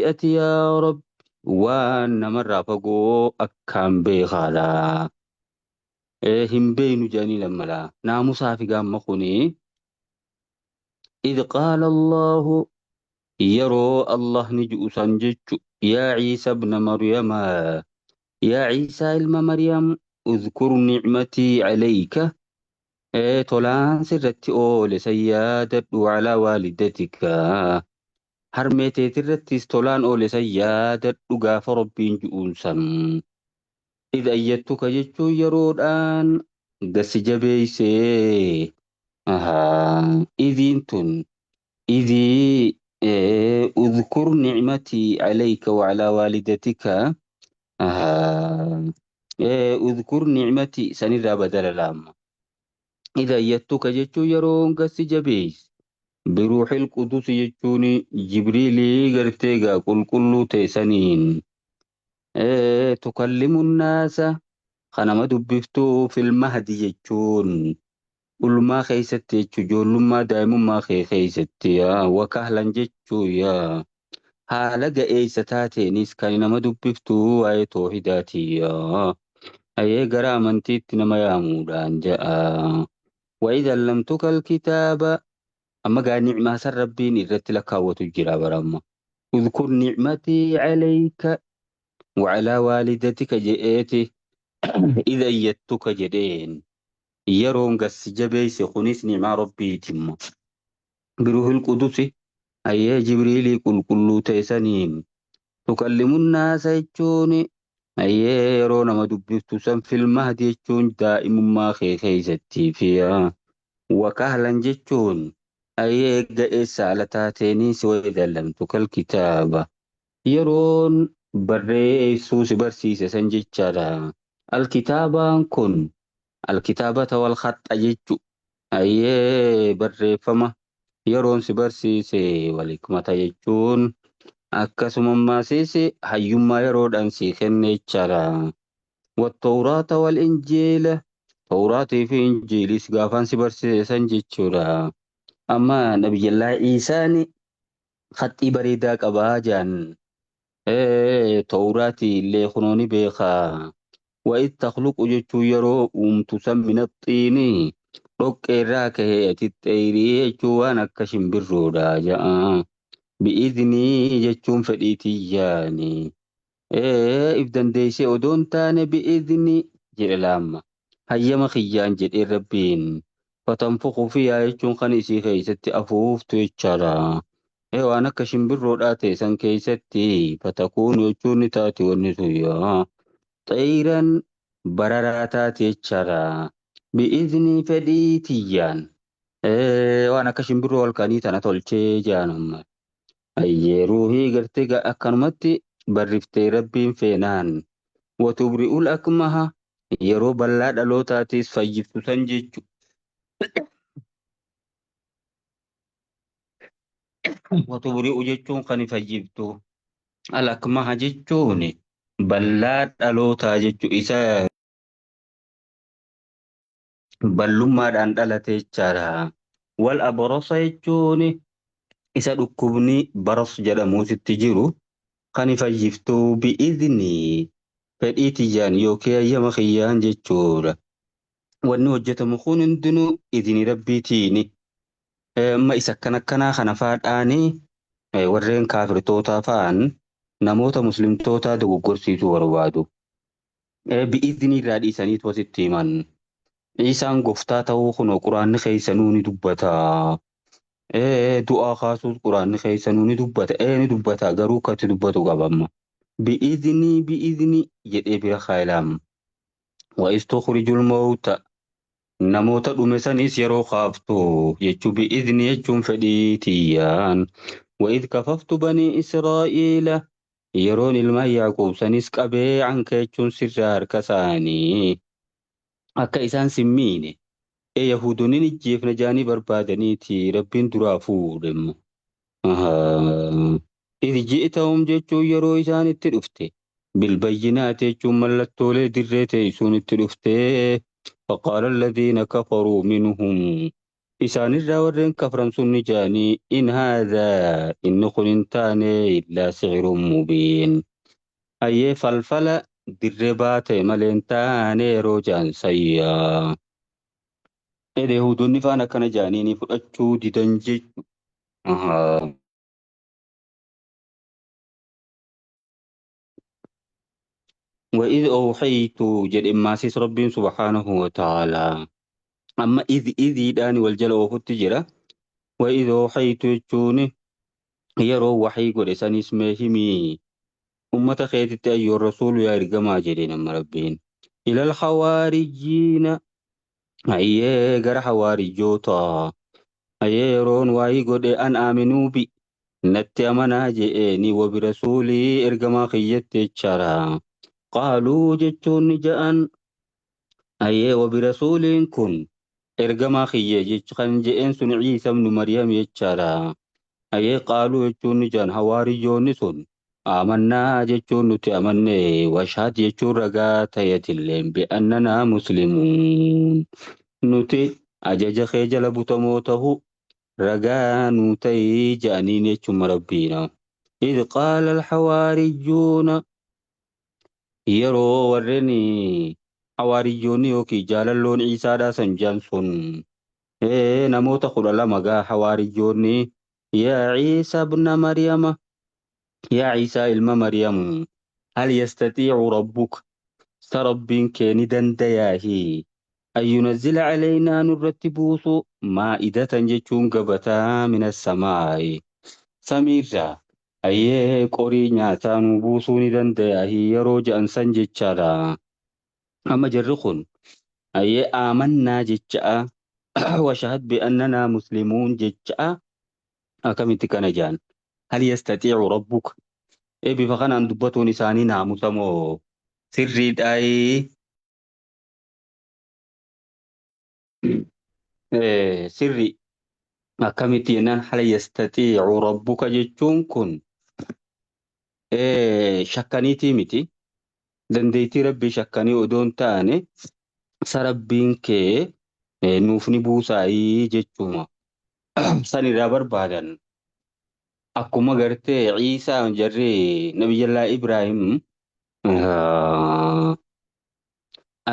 Ati yaa Rabbi waan namarraa fagoo akkaan beekaadha. Hin beeynu jedhanii lammalaa. Naamusaa fi gaamma kuni. Idh qaala Allahu yeroo Allah ni ji'u san jechu yaa Ciisa ibna Maryama yaa Ciisaa ilma Maryam udhkur ni'matii alayka tolaan sirratti oole san yaadadhu calaa waalidatika harmee teetirrattis tolaan oole san yaadadhu gaafa Rabbiin ji'uun san. Idh ayyattuka jechuun yeroodhaan gad si jabeeysee. Ahaa. Idhiin tun idhii udhkur ni'matii alayka wa alaa waalidatika. Ahaa. Udhkur ni'matii sanirraa badala laamma. Idh ayyattuka jechuun yeroon gad si jabeeyse. Biruuhil qudusi jechuun Jibriilii gartee gaa qulqulluu ta'e saniin. Tukallimu naasa kan nama dubbiftuu fil mahdi jechuun ulmaa keessatti jechuu ijoollummaa daa'imummaa kee keessatti wakahlan jechuu yaa haala ga'eessa taateenis kan nama dubbiftuu waa'ee toohidaati yaa ayee gara amantiitti nama yaamuudhaan ja'a. Wa idh allamtuka alkitaaba amma gaa ni'maa san Rabbiin irratti lakkaawwatu jira bara amma. Udhkur ni'matii alayka wa alaa waalidatika je'eeti idh ayyattuka jedheen yeroon gad si jabeeyse kunis ni'maa Rabbiitimma. Biruuhil qudusi ayyee Jibriilii qulqulluu ta'e saniin tukallimunnaasa jechuun ayyee yeroo nama dubbiftu san fil mahdi jechuun daa'imummaa kee keessatti fi wakahlan jechuun ayyee ga'eessa ala taateenis wa idh allamtukal kitaaba yeroon barreessuu si barsiise san jechaadha. Alkitaabaan kun alkitaabata wal khaxxa jechu ayyee barreeffama yeroon si barsiise wal hikmata jechuun akkasuma ammaasiis hayyummaa yeroodhaan sii kenne jechaadha. Wattawraata wal injiila Tawraatii fi injiilis gaafaan si barsiise san jechuudha. Amma Nabiyyallaa Iisaan khaxxii bareedaa qabaa jaan. Tawraatii illee kunoo ni beeka. Wa id takhluqu jechuun yeroo uumtu san mina xiini dhoqqee irraa kahee ati xeeyrii jechuun waan akka shimbirroodha ja'a. Bi'iznii jechuun fedhii tiyyaani. If dandeessee odoo hin taane bi'izni jedhe laamma. Hayyama kiyyaan jedheen Rabbiin. Fatanfukhu fiihaa jechuun kan isii keessatti afuuftu jechaadha. Waan akka shimbirroodhaa ta'e san keessatti fatakuunu jechuun ni taati wanni sun yaa. Xayran bararaa taati jechaadha. Bi'iznii fedhii tiyyaan. Waan akka shimbirroo halkanii tana tolchee jaan amma. Ayyee ruuhii gartee akkanumatti barriftee Rabbiin feenaan. Watubri'ul akmaha yeroo ballaa dhalootaatiis fayyiftu san jechu. Watubri'u jechuun kan fayyiftu. Al akmaha jechuun ballaa dhalootaa jechu isa ballummaadhaan dhalate jechaadha. Wal abrasa jechuun isa dhukkubni baras jedhamu sitti jiru kan fayyiftu bi'izni fedhii tiyyaan yookiin hayyama kiyyaan jechuudha. Wanni hojjetamu kun hundinuu idini Rabbiitiini. Amma isa akkana akkanaa kana faadhaani warreen kaafirtootaa fa'aan namoota muslimtootaa dogoggorsiisuu barbaadu. Bi'iznii irraa dhiisaniitu asitti himan. Iisaan goftaa ta'uu kunoo quraanni keessanuu ni dubbata. Du'aa kaasuus quraanni keessanuu ni dubbata. Ni dubbata garuu akka itti dubbatu qaba amma. Bi'iznii bi'iznii jedhee bira kaa'e. Wa istukhrijul mawta namoota dhume sanis yeroo kaaftu jechuu bi'izni jechuun fedhii tiyyaan. Wa idh kafaftu banii Israa'iila yeroon ilmaan Yaaqoob sanis qabee anka jechuun sirraa harka isaanii akka isaan sin miine Yahuudonni ni jeefna jaanii barbaadaniiti Rabbiin duraa fuudhe immoo. Idh ji'tahum jechuun yeroo isaan itti dhufte bilbayyinaati jechuun mallattoolee dirree teessuun itti dhufte faqaala alladhiina kafaruu minhum Isaanirraa warreen kafran sun ni ja'anii in haadhaa inni kun hin taane illaa sixirun mubiin. Ayyee falfala dirree baate malee hin taane yeroo ja'an sayyaa. Edhe Yahudoonni faan akkana ja'anii ni fudhachuu didan jechuudha. وإذ أوحيت جد إماسيس ربي سبحانه وتعالى أما إذ إذ داني والجل وفت جرا وإذ أوحيت جوني يرو وحي قد اسمه أمة خيتت أيها الرسول يا إرقما جدين أما ربين إلى الحواريين أيه غر حواريجوتا أيه يرون وحي قد أن آمنوا بي نتي أمنا جئني وبرسولي إرقما خيتت شرا قالوا جتون جأن أيه وبرسول كن إرجما خيّ جتشخن جئن سن عيسى بن مريم يتشارا أيه قالوا جتون جأن هواري جونسون آمنا جتون نتأمني واشهد جتون رقات يتلين بأننا مسلمون نتي أجج خيجل بتموته رقا نتي جانين يتشم ربينا إذ قال الحواريون yeroo warreen hawaariyyoonni yookiin jaalalloon Iisaadhaa san jaan sun namoota 12 gaa hawaariyyoonni yaa Ciisa ibna Maryama yaa Ciisaa ilma Maryam hal yastatiicu rabbuka sa rabbiin kee ni dandayaahi an yunazzila calaynaa nurratti buusu maa'idatan jechuun gabataa mina samaa'i samiirraa ayyee qorii nyaataa nu buusuu ni danda'aahi yeroo je'an san jechaadha. Amma jarri kun ayyee aamannaa jecha'a washahad bi'annanaa muslimuun jecha'a akkamitti kana jaan hal yastatiicu rabbuka bifa kanaan dubbatuun isaanii naamusa moo sirriidhaayi sirri akkamitti jennaan hal yastatiicu rabbuka jechuun kun shakkaniitii miti dandeettii rabbii shakkanii odoo hin taane sa rabbiin kee nuuf ni buusaayii jechuuma san irraa barbaadan akkuma gartee Ciisaa jarri nabiyyallaa Ibraahim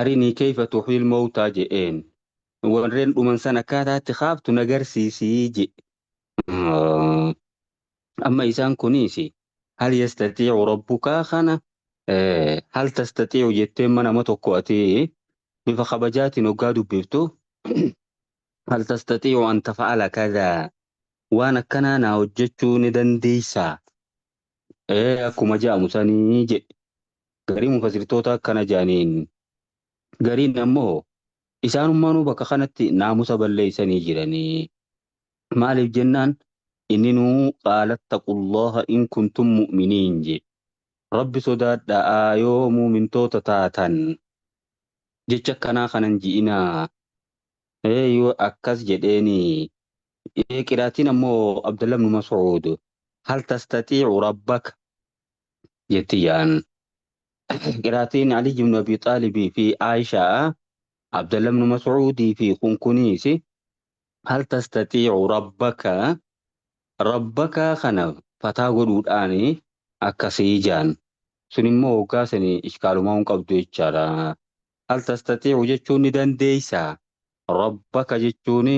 arinii kayfa tuhyil mawtaa je'een warreen dhuman san akkaataatti kaaftu nagarsiisii je amma isaan kunis hal yastatiicu rabbukaa kana hal tastatiicu jetteen mana nama tokko ati bifa kabajaatiin hoggaa dubbiftu hal tastatiicu an tafa'ala kadaa waan akkanaa naa hojjechuu ni dandeessaa akkuma jedhamu sanii jedhe garii mufassirtoota akkana jedhaniin gariin ammoo isaanummaanuu bakka kanatti naamusa balleessanii jiranii maaliif jennaan inni nuu qaala ittaqullaha in kuntum mu'miniin jedhe rabbi sodaadhaa yoo muumintoota taatan jecha akkanaa kanan ji'inaa yoo akkas jedheeni qiraatiin ammoo Abdullah ibn Mas'ud hal tastatiicu rabbaka jetti jaan qiraatiin Ali ibn Abi Xaalibii fi Aishaa Abdullah ibn Mas'udii fi kunkuniis hal tastatiicu rabbaka rabbaka kana fataa godhuudhaani akkasii jaan sun immoo hoggaa sani ishkaalumaa hin qabdu jechaadha. Hal tastatiicu jechuun ni dandeessaa rabbaka jechuun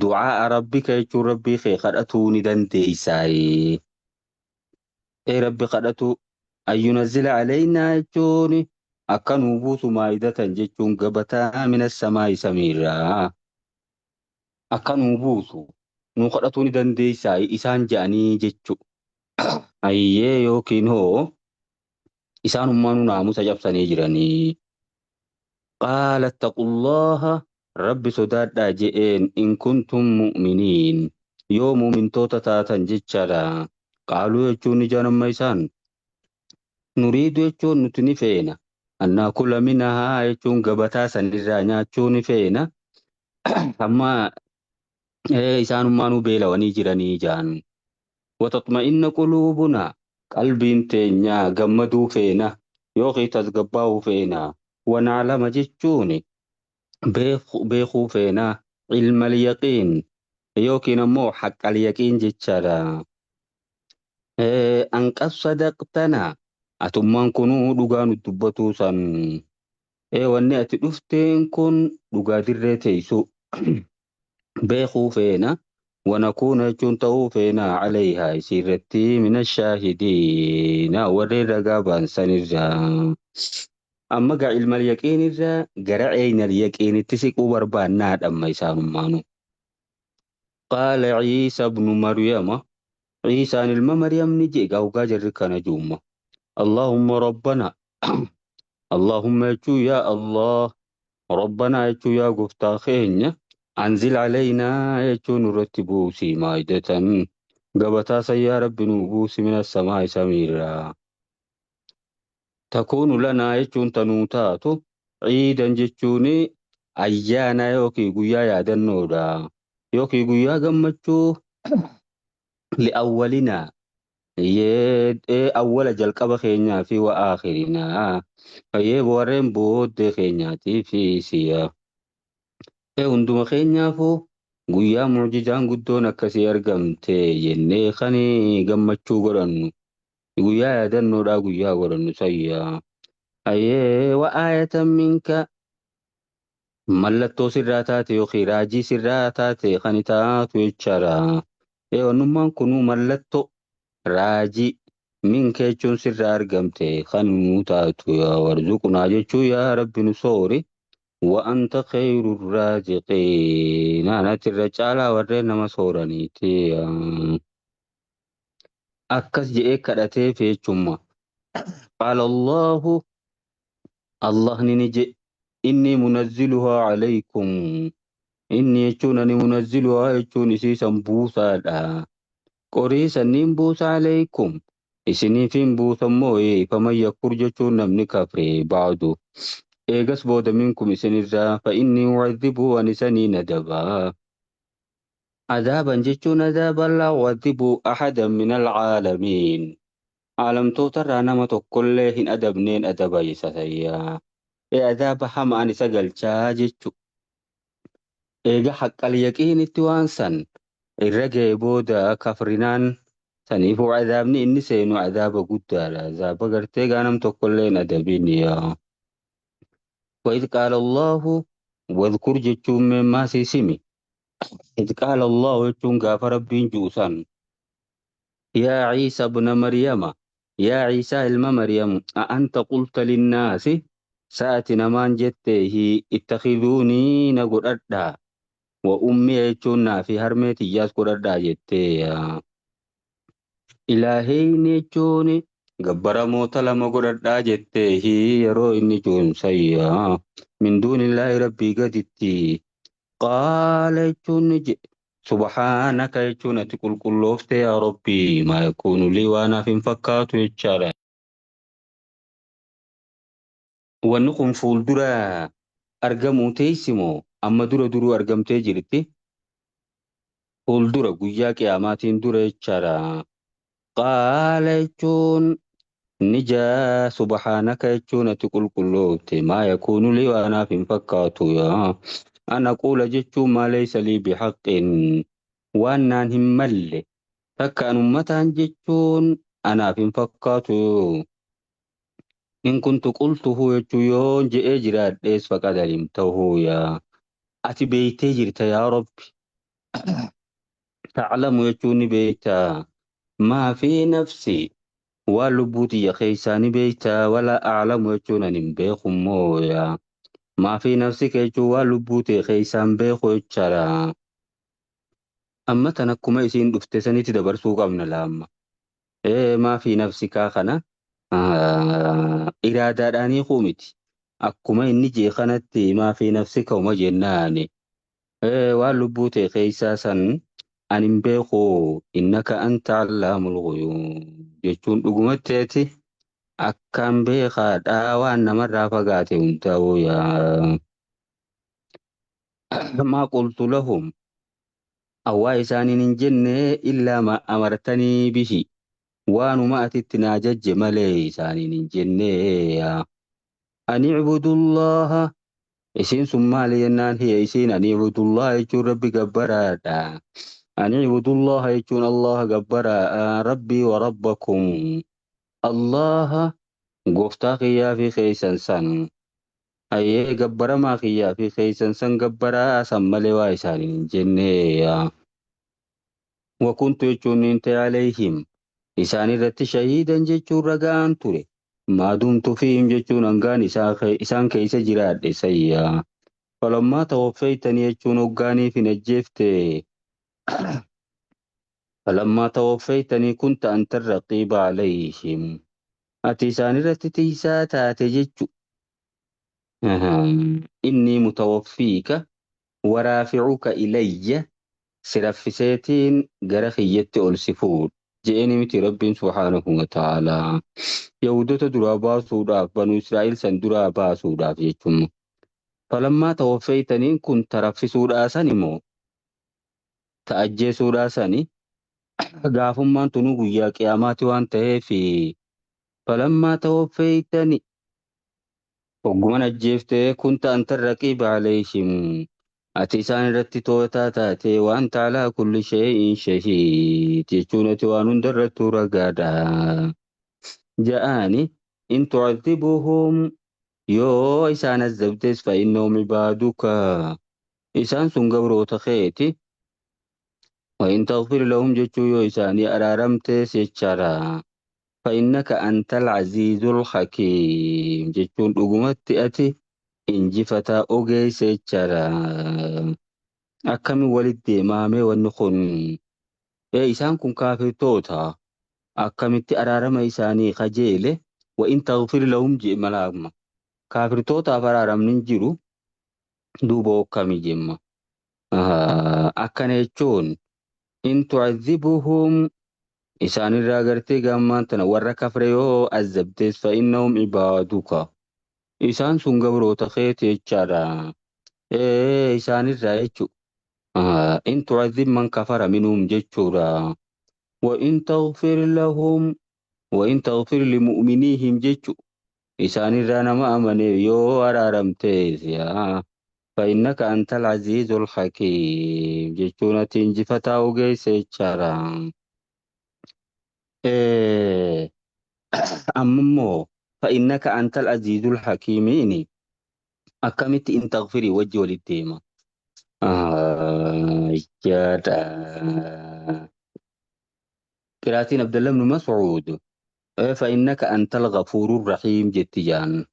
du'aa rabbika jechuun rabbii kee kadhatuu ni dandeessaa. Ee rabbi kadhatu an yunazzila calaynaa jechuun akka nuu buusu maa'idatan jechuun gabataa mina samaa'i samiirraa akka nuu buusu nuu kadhatuu ni dandeessaa isaan je'anii jechu. Ayyee yookiin hoo isaanummaanuu naamusa cabsanii jiranii. Qaala ittaqullaha rabbi sodaadhaa je'een in kuntum mu'miniin yoo muumintoota taatan jechaadha. Qaaluu jechuun ni jaan amma isaan nuriidu jechuun nuti ni feena. An naakula minahaa jechuun gabataa sanirraa nyaachuu ni feena. Amma isaanummaanuu beelawanii jiranii jaan. Wataxma'inna quluubuna qalbiin teenya gammaduu feena yookiin tasgabbaa'uu feena. Wanaalama jechuun beekuu feena. Ilmal yaqiin yookiin ammoo haqqal yaqiin jechaadha. An qad sadaqtana atummaan kunuu dhugaa nu dubbatuu san. Wanni ati dhufteen kun dhugaa dirree teessu beekuu feena. Wanakuuna jechuun ta'uu feena calayhaa isiirratti mina shaahidiina warreen ragaa ba'an sanirraa. Amma gaa ilmal yaqiinirraa gara ceynal yaqiinitti siquu barbaannaadha amma isaanummaanu. Qaala Ciisa ibnu Maryama Ciisaan ilma Maryam ni jee gaa ugaa jarri kana juumma. Allahumma rabbana Allahumma jechuu yaa Allah Rabbanaa jechuu yaa gooftaa keenya anzil calaynaa jechuu nurratti buusi maa'idatan gabataa san yaa Rabbi nuu buusi mina samaa'i samiirraa. Takuunu lanaa jechuun tanuu taatu ciidan jechuun ayyaana yookiin guyyaa yaadannoodha yookiin guyyaa gammachuu li'awwalinaa awwala jalqaba keenyaa fi wa aakhirinaa warreen booddee keenyaatii fi siya. Hunduma keenyaafuu guyyaa mucjizaan guddoon akkasii argamte jennee kan gammachuu godhannu guyyaa yaadannoodhaa guyyaa godhannu sayyaa. Wa aayatan minka mallattoo sirraa taate yookiin raajii sirraa taate kan taatu jechaadha. Wannummaan kunuu mallattoo raajii minka jechuun sirraa argamte kan nuu taatu warzuqnaa jechuu yaa Rabbi nu soori. Wa anta khayru raaziqiin anati irra caalaa warreen nama sooraniiti. Akkas jedhee kadhateef jechumma. Qaala Allahu Allahni ni jedhe inni munazziluhaa alaykum inni jechuun ani munazziluhaa jechuun isiisan buusaadha. Qorii sanniin buusa alaykum isiniifin buusammoo faman yakfur jechuun namni kafre ba'du. Eegas booda minkum isinirraa fa inni u'adhibu ani saniin adaba. Adaaban jechuun adaaban laa u'adhibu ahadan min alcaalamiin. Aalamtootarraa nama tokkollee hin adabneen adaba isa sayyaa. Adaaba hamaan isa galchaa jechu. Eega haqqal yaqiinitti waan san irra ga'e booda kafrinaan saniifuu adaabni inni seenu adaaba guddaadha. Adaaba gartee gaa nam tokkollee hin adabin yaa. وإذ قال الله واذكر jechuun mee siisimi. إذ قال الله jechuun gaafa rabbiin juusan. يا عيسى ابن مريم يا عيسى ilma Maryam أأنت قلت للناس sa'ati namaan jetteehi اتخذوني na godhadhaa وأمي jechuun naa fi harmee tiyyaas godhadhaa jettee إلهين jechuun gabbaramoota lama godhadhaa jetteehi yeroo inni juunsayyaa من دون الله rabbii gaditti qaala jechuun ni jedhe سبحانك jechuun ati qulqulloofte yaa rabbii ما يكون لي waan naaf hin fakkaatu jechaadha. Wanni kun fuuldura argamuu teessimoo amma dura duruu argamtee jirti? Fuuldura guyyaa qiyaamaatiin dura jechaadha. Qaala jechuun ni jaa سبحانك jechuun ati qulqulloofte ما يكون لي waan naaf hin fakkaatu yaa. أن أقول jechuun ما ليس لي بحق waan naan hin malle takka an ummataan jechuun anaaf hin fakkaatu. إن كنت قلته jechuu yoon je'ee jiraadhees فقد علمته yaa. Ati beeytee jirta yaa Rabbi. تعلم jechuun ni beeyta. ما في نفسي waan lubbuu tiyya keessaa ni beeyta ولا أعلم jechuun ani hin beeku immoo yaa. ما في نفسك jechuun waan lubbuu tee keessaa hin beeku jechaadha. Amma tan akkuma isiin dhufte sanitti dabarsuu qabna laamma. ما في نفسك kana iraadaadhaan hiikuu miti. Akkuma inni jee kanatti ما في نفسك uma jennaani. Waan lubbuu tee keessaa san ani hin beeku إنك أنت علام الغيوب jechuun dhugumatti ati akkaan beekaadha waan namarraa fagaate hundaa'uu yaa. ما قلت لهم awwaa isaaniin hin jenne إلا ما أمرتني به waanuma atitti naa jajje malee isaaniin hin jenne yaa. أن اعبدوا الله Isiin sun maali jennaan hiya isiin ani ibudullaha jechuun Rabbi gabbaraadha. Ani ibudullaha jechuun Allaha gabbaraa Rabbii wa rabbakum. Allaha gooftaa kiyyaa fi keessan san. Hayyee gabbaramaa kiyyaa fi keessan san gabbaraa san malee waa isaaniin hin jenne. Wakuntu jechuun niin ta'e alayhim isaan irratti shahiidan jechuun ragaan ture. Maa dumtu fiihim jechuun hangaan isaan keessa jiraadhe sayya. Falammaa tawaffaytanii jechuun hoggaaniif hin ajjeefte. Falammaa tawaffaytanii kunta anta raqiiba alayhim. Ati isaan irratti tiisaa taate jechu. Innii mutawaffiika waraaficuka ilayya si raffiseetiin gara kiyyatti ol si fuudha. Je'eeni miti Rabbiin subhaanahu wa ta'aalaa. Yahuudota duraa baasuudhaaf Banu Israa'il san duraa baasuudhaaf jechuun. Falammaa tawaffaytaniin kun ta raffisuudhaa sani moo ta ajjeesuudhaa sani gaafummaan tunuu guyyaa qiyaamaati waan ta'eef falammaa tawaffaytani hogguman ajjeeftee kunta anta raqiiba alayhim ati isaan irratti too'ataa taate waan taalaa kulli shay'in shahiid jechuun ati waan hunda irrattuu ragaadha. Ja'aani in tu'adhibuhum yoo isaan azabtes fa innahum ibaaduka isaan sun gabroota keeti wa in taghfir lahum jechuu yoo isaanii araaramtes jechaadha. Fa innaka antal aziizul hakiim jechuun dhugumatti ati injifataa ogeessa jechaadha. Akkami walitti deemaamee wanni kun? Ee isaan kun kaafirtoota akkamitti araarama isaanii kajeele wa in taghfir lahum jee malaakma. Kaafirtootaaf araaramni hin jiru duuba hokkami jemma. Akkana jechuun in tu'adhibuhum isaanirraa gartee gammaan tana warra kafre yoo azabtes fa innahum ibaaduka. Isaan sun gabroota keeti jechaadha. Ee isaanirraa jechu. In tu'adhib man kafara minhum jechuudha. Wa in taghfir lahum wa in taghfir limu'miniihim jechu. Isaanirraa nama amaneef yoo araaramtes yaa. Fa innaka antal aziizul hakiim jechuun ati injifataa ogeessa jechaadha. Amma immoo fa innaka antal aziizul hakiimiini akkamitti in taghfirii wajji walitti deema. Jechaadha. Qiraatiin Abdallah ibn Mas'uud fa innaka antal ghafuurur rahiim jetti jaan.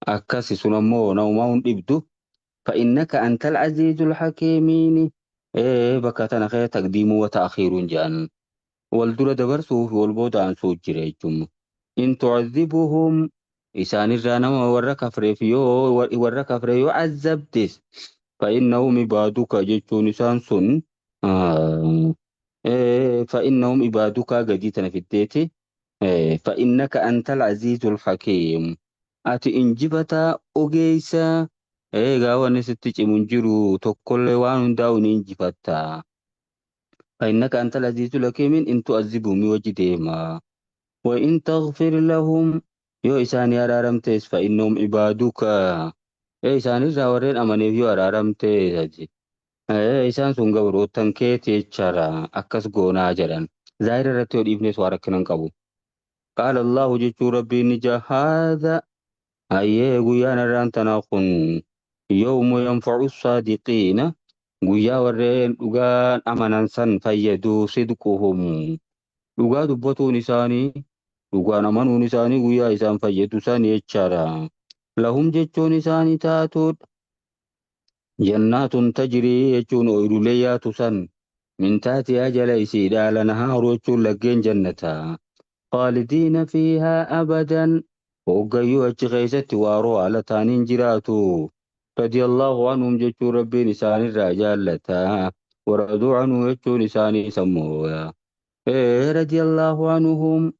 Akkasi sun ammoo naumaa hin dhibdu. Fa innaka antal aziizul hakiimiini bakka tana kee taqdiimuu wa ta'khiiruun jaan. Wal dura dabarsuu fi wal booda aansuu jira jechuun. In tu'adhibuhum isaanirraa nama warra kafreef yoo warra kafre yoo azabtes fa innahum ibaaduka jechuun isaan sun fa innahum ibaaduka gadii tana fiddeeti fa innaka antal aziizul hakiim ati injifataa ogeessa egaa wanni sitti cimu hin jiru tokkollee waan hundaa'u ni injifatta. Fa innaka antal aziizul hakiimiin in tu'azzibuhum wajji deema. Wa in taghfir lahum yoo isaanii araaramtes fa innahum ibaaduka isaanirraa warreen amaneef yoo araaramtes isaan sun gabroottan keeti jechaadha akkas goonaa jedhan. Zaahira irratti yoo dhiifnes waa rakkina hin qabu. Qaala Allahu jechuun Rabbiin ni jaa haadha hayyee guyyaan irraan tanaa kun yawmu yanfa'u saadiqiina guyyaa warreen dhugaan amanan san fayyadu sidquhum dhugaa dubbatuun isaanii dhugaan amanuun isaanii guyyaa isaan fayyadu san jechaadha. Lahum jechuun isaanii taatuudha. Jannaatun tajrii jechuun ooyiruulee yaatu san min taatihaa jala isiidha lanahaaru jechuun laggeen jannataa. Khaalidiina fiihaa abadan hoggayyuu achi keessatti waaroo haala ta'aniin jiraatu. Radiyallahu anhum jechuun Rabbiin isaanirraa jaallata. Waraduu anhu jechuun isaanii sammoo. Radiyallahu anhum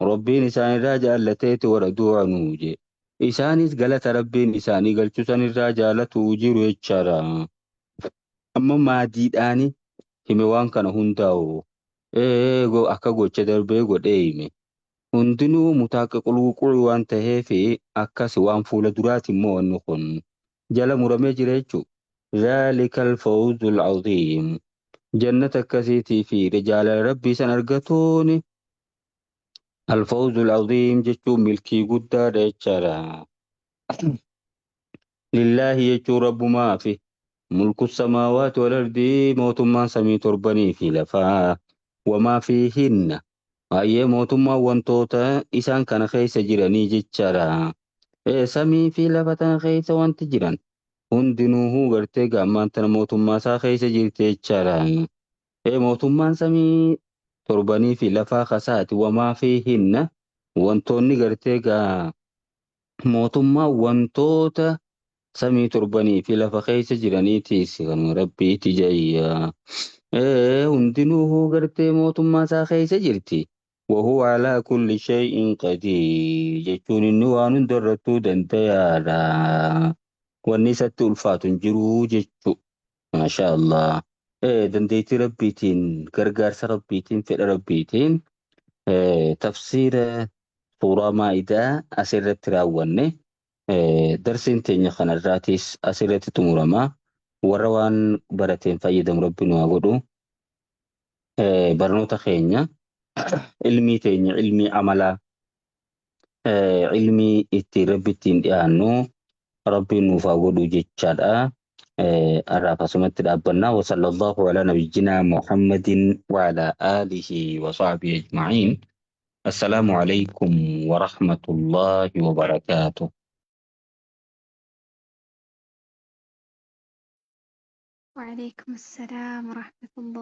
Rabbiin isaanirraa jaallateeti waraduu anhu je. Isaanis galata Rabbiin isaanii galchu sanirraa jaalatu jiru jechaadha. Amma maadiidhaani hime waan kana hundaa'u. Akka gocha darbee godhee hime. Hundinuu mutaaqiqul wuquu'i waan ta'eef akkas waan fuula duraati immoo wanni kun. Jala muramee jira jechuudha. Dhaalika alfawzul aziim. Jannata akkasiitii fi jaalala rabbii san argatuun alfawzul aziim jechuun milkii guddaadha jechaadha. Lillaahi jechuun rabbumaa fi mulku samaawaati wal ardii mootummaan samii torbanii fi lafaa wamaa fiihinna baay'ee mootummaan wantoota isaan kana keessa jiranii jechaadha. Samii fi lafa tana keessa wanti jiran hundinuuhuu gartee gaammaan tana mootummaa isaa keessa jirti jechaadha. Mootummaan samii torbanii fi lafaa kasaati wamaa fiihinna wantoonni gartee gaa mootummaa wantoota samii torbanii fi lafa keessa jiraniitiis kan rabbiiti jayya. Hundinuuhuu gartee mootummaa isaa keessa jirti. Wahuwa alaa kulli shay'in qadiir jechuun inni waan hunda irrattuu dandayaadha. Wanni isatti ulfaatu hin jiru jechu. Maasha Allah. Dandeettii rabbiitiin, gargaarsa rabbiitiin, fedha rabbiitiin tafsiira suuraa maa'idaa asirratti raawwanne. Darsiin teenya kanarraatiis asirratti xumurama. Warra waan barateen fayyadamu rabbi nu haa godhu. Barnoota keenya ilmii teenya ilmii amalaa ilmii ittiin rabbi ittiin dhiyaannu rabbiin nuuf haa godhu jechaadha. Har'aaf asumatti dhaabbannaa. Wa sallallahu ala nabiyyinaa Muhammadin wa ala aalihi wa sahbihi ajma'iin. Assalaamu alaykum wa rahmatullahi wa barakaatuh. وعليكم السلام ورحمة الله.